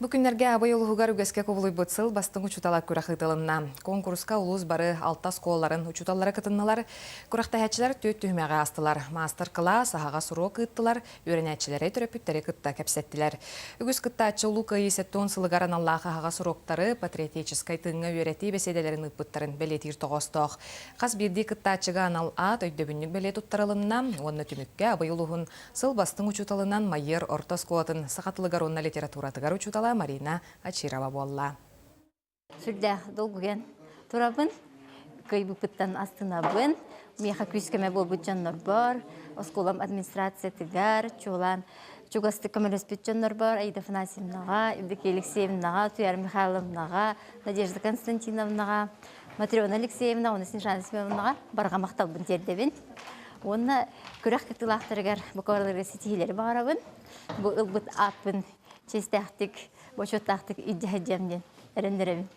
Бу күннэргэ Абый улууһугар үгэскэ кубулуйбут сыл бастыҥ учуутала күрэх ыытылынна. Куонкуруска улуус бары алта оскуолаларын учууталлара кытыннылар. Күрэхтэһээччилэр түөрт түһүмэҕи аастылар. Маастар-кылаас, аһаҕас уруок ыыттылар, үөрэнээччилэри, төрөппүттэри кытта кэпсэттилэр. Үгүс кыттааччы Улуу Кыайыы 70 сылыгар аналлаах аһаҕас уруоктары, патриотическай тыыҥҥа үөрэтии бэсиэдэлэрин ыыппыттарын бэлиэтиир тоҕоостоох. Хас биирдии кыттааччыга анал аат, өйдөбүнньүк бэлиэ туттарылынна уонна түмүккэ Абый улууһун Сыл бастыҥ учууталынан Майыар орто оскуолатын саха тылыгар уонна литературатыгар учуутала Марина Очирова буолла. Сүрдээх долгуйан турабын. Кыайбыппыттан астынабын. Миэхэ күүс-көмө буолбут дьоннорбор, оскуолам администрациятыгар, чуолаан чугастык көмөлөспүт дьоннорбор Аида Афанасьевнаҕа, Евдокия Алексеевнаҕа, Туяра Михайловнаҕа, Надежда Константиновнаҕа, Матрена Алексеевна уонна Снежана Семеновнаҕа барҕа махталбын тиэрдэбин. Уонна күрэх кыттыылаахтарыгар бука барыларыгар ситиһиилэри баҕарабын. Бу ылбыт ааппын чиэстээхтик, бочуоттаахтык илдьэ сылдьыам диэн эрэннэрэбин.